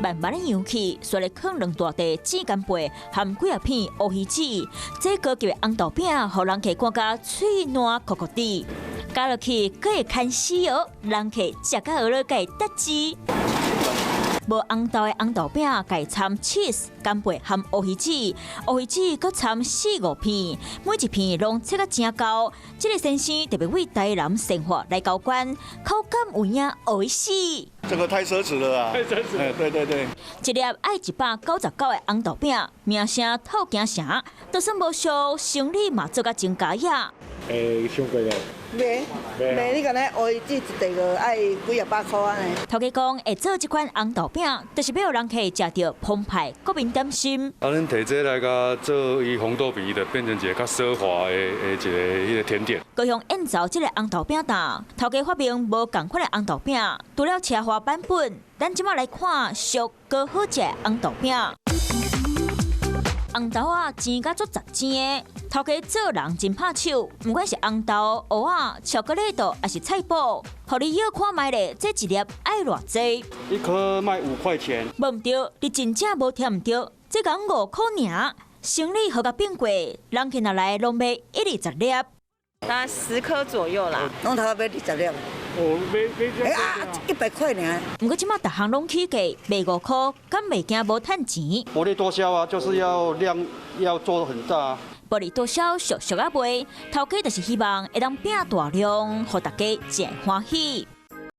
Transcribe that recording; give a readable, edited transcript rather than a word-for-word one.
慢慢的揚起，煞來囥兩大塊煎干貝含幾仔片烏魚子，這高級的紅豆餅，予人客看甲喙瀾摳摳滴，咬落去閣會牽絲哦，人客食甲學了會得志。無紅豆的紅豆餅，共摻 cheese、干貝含烏魚子，烏魚子閣摻四五片，每一片攏切甲誠厚。這个先生特別為台南生活來交關，口感有影會死。這個太奢侈了啊！太奢侈。哎，對對對。一粒愛199的紅豆餅，名聲透京城，就算無俗，生理嘛做甲真佳呀。會傷貴咧？袂袂，你敢若烏魚子一塊就愛幾仔百箍按呢。頭家講會做這款紅豆餅，就是欲予人客食著澎湃國民點心。啊，恁提這來共做伊紅豆餅，就變成一個較奢華的一個彼個甜點。高雄燕巢這个紅豆餅檔，頭家發明無仝款的紅豆餅，除了奢華版本，咱這馬來看俗閣好食的紅豆餅。紅豆仔煎甲足雜煎的，頭家做人真拍手，毋管是紅豆、芋仔、巧克力豆，抑是菜脯，予你臆看覓咧，這一粒愛偌濟？一顆賣5塊錢。無毋對，你真正無聽毋對，這共5箍爾，生理予共變過，人客若來攏買一二十粒。大概10顆左右啦。攏頭買20粒。哦，買買這。欸啊，100塊爾。毋過這馬逐項攏起價，賣5箍，敢袂驚無趁錢？薄利多銷啊，就是要量要做很大。薄利多銷，俗俗仔賣，頭家就是希望會當拼大量，予大家誠歡喜。